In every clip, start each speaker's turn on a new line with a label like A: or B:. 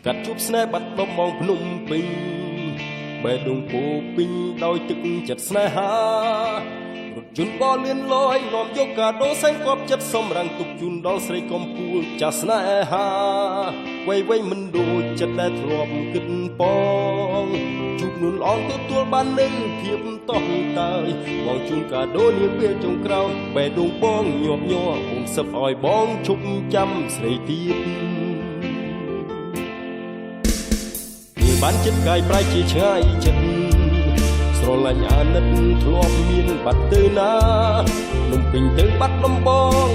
A: កាត់ជួបស្នេហ៍បាត់ដបងភ្នំពេញបេះដូងពោពេញដោយទឹកចិត្តស្នេហារថយន្តបលឿនលយនាំយកកាដូសែនគប់ចិត្តសំរាំងទុកជូនដល់ស្រីកំពូលចាស់ស្នេហាវៃវៃមិនដូចចិត្តដែលធ្លាប់គិតបងជួបនួនល្អងទទួលបាននូវភាពតោះតើយបងជូនកាដូនាពេលចុងក្រោយបេះដូងបងញាប់ញ័រអូនសឹបឲ្យបងឈប់ចាំស្រីទៀតបានចិត្តកាយប្រែជាឆ្ងាយចិត្តស្រឡាញ់អាណិតធ្លាប់មានបាត់ទៅណានំពេញទៅបាត់ដំបង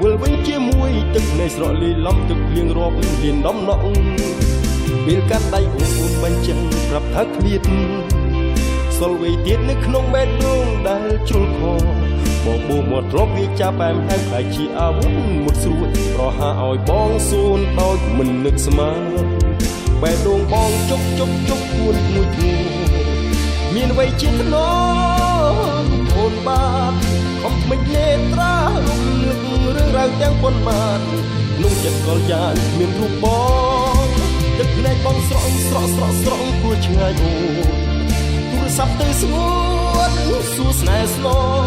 A: វិលវិញជាមួយទឹកនៃស្រកលីឡំទឹកភ្លៀងរាប់លៀនដំណក់ពេលកាត់ដៃអូនបញ្ចឹងប្រាប់ថាគ្មានសល់វ័យទៀតនៅក្នុងបេះដូងដែលជ្រុលខបងបូមកធ្លាប់វាចាប់បែមហែមខ្លាចជាអាវុធមុតស្រួចប្រហាឲ្យបងសូនដោយមិននឹកស្មានបេះដូងបងជុកជុកជុកគួនមួយធូមានអ្វីជាថ្នមអូនបាទខំថ្មិចនេត្រារំលឹករឿងរ៉ាវទាំងប៉ុន្មានក្នុងចិត្តកលយ៉ានមានរូបបងទឹកភ្នែកបងស្រក់ស្រក់ស្រក់ស្រក់គួរឆ្ងាយអូនទូរស័ព្ទទៅស្ងួនសួរស្នេហ៍ស្នង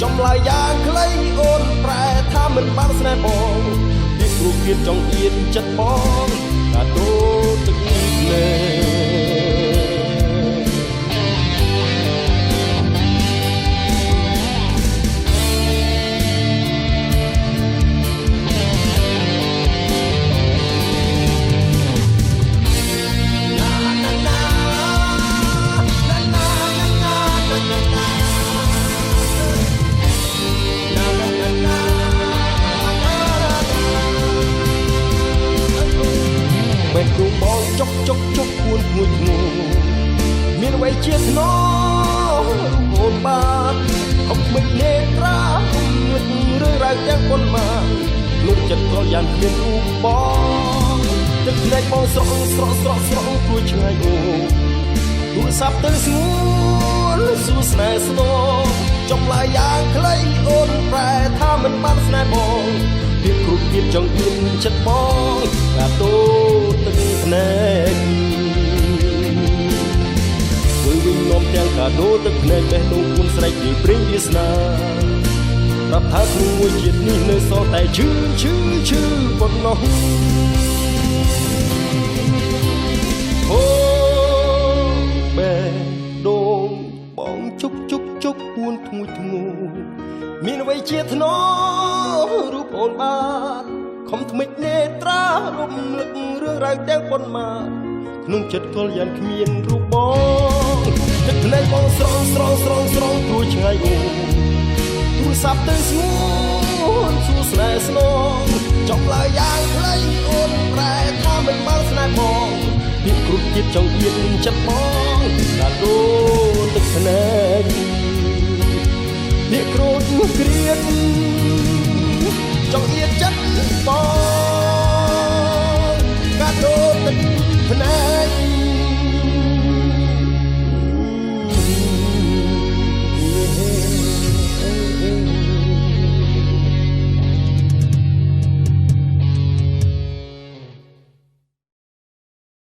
A: ចំឡើយយ៉ាងខ្លីអូនប្រែថាមិនបានស្នេហ៍បងពីគ្រូគៀតចង់អៀនចិត្តបងកាដូទឹកភ្នែកបេះដូងបងចុកចុកចុកគួនមួយធ្ងូមានអ្វីជាថ្នមរូបអូនបាទខំថ្មិចនេត្រារំលឹករឿងរ៉ាវទាំងប៉ុន្មានក្នុងចិត្តក៏យ៉ាងគ្មានរូបបងទឹកភ្នែកបងស្រក់ស្រក់ស្រក់ស្រក់គួរឆ្ងាយអូទូរស័ព្ទទៅស្ងួនសួរស្នេហ៍ស្នងចំឡើយយ៉ាងខ្លីអូនប្រែថាមិនបានស្នេហ៍បងពីគ្រប់ទៀតចង់អៀនចិត្តបងកាដូទឹកភ្នែកវិលវិញនាំទាំងកាដូទឹកភ្នែកបេះដូងគួនស្រែកពីព្រិញវាសនាប្រាប់ថាក្នុងមួយជាតិនេះនៅសល់តែឈឺឈឺឈឺប៉ុណ្ណោះអូបេះដូងបងជុកជុកជុកគួនធ្ងួយធ្ងូមានអ្វីជាថ្នមរូបអូនបាទខំថ្មិចនេត្រារំលឹករឿងរ៉ាវទាំងប៉ុន្មានក្នុងចិត្តកលយ៉ាងគ្មានរូបបងទឹកភ្នែកបងស្រង់ស្រង់ស្រង់ស្រង់ព្រួយឆ្ងាយអូទូរស័ព្ទទៅស្ងួនសួរស្នេហ៍ស្នងចំឡើយយ៉ាងខ្លីអូនប្រែថាមិនបានស្នេហ៍បងពីគ្រប់ទៀតចង់អៀនចិត្តបងកាដូទឹកភ្នែកពាក្យក្រូចគ្រៀតចង់អៀនចិត្តបងកាដូទឹកភ្នែ